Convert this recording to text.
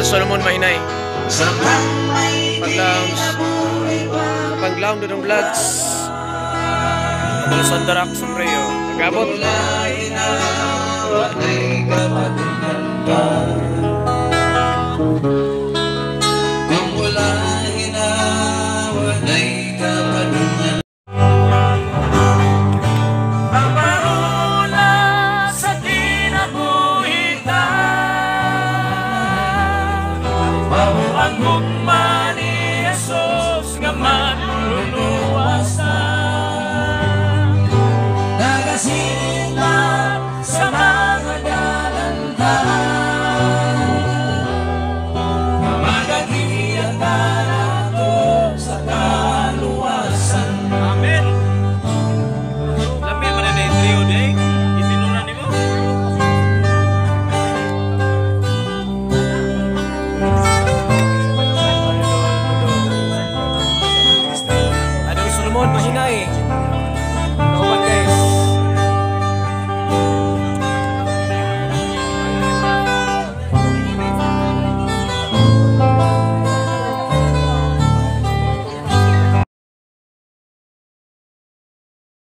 Solomon Mahinay. Samang may Pag-lounge. Kinabuhi pa. Panglaong Dodong Vlogs. Idol Sondarak Sombrero. Pagabot. Walay na walay kapadungan pa. Kung walay na walay kapadungan. Ang parula sa kinabuhitan, mao ang gugma.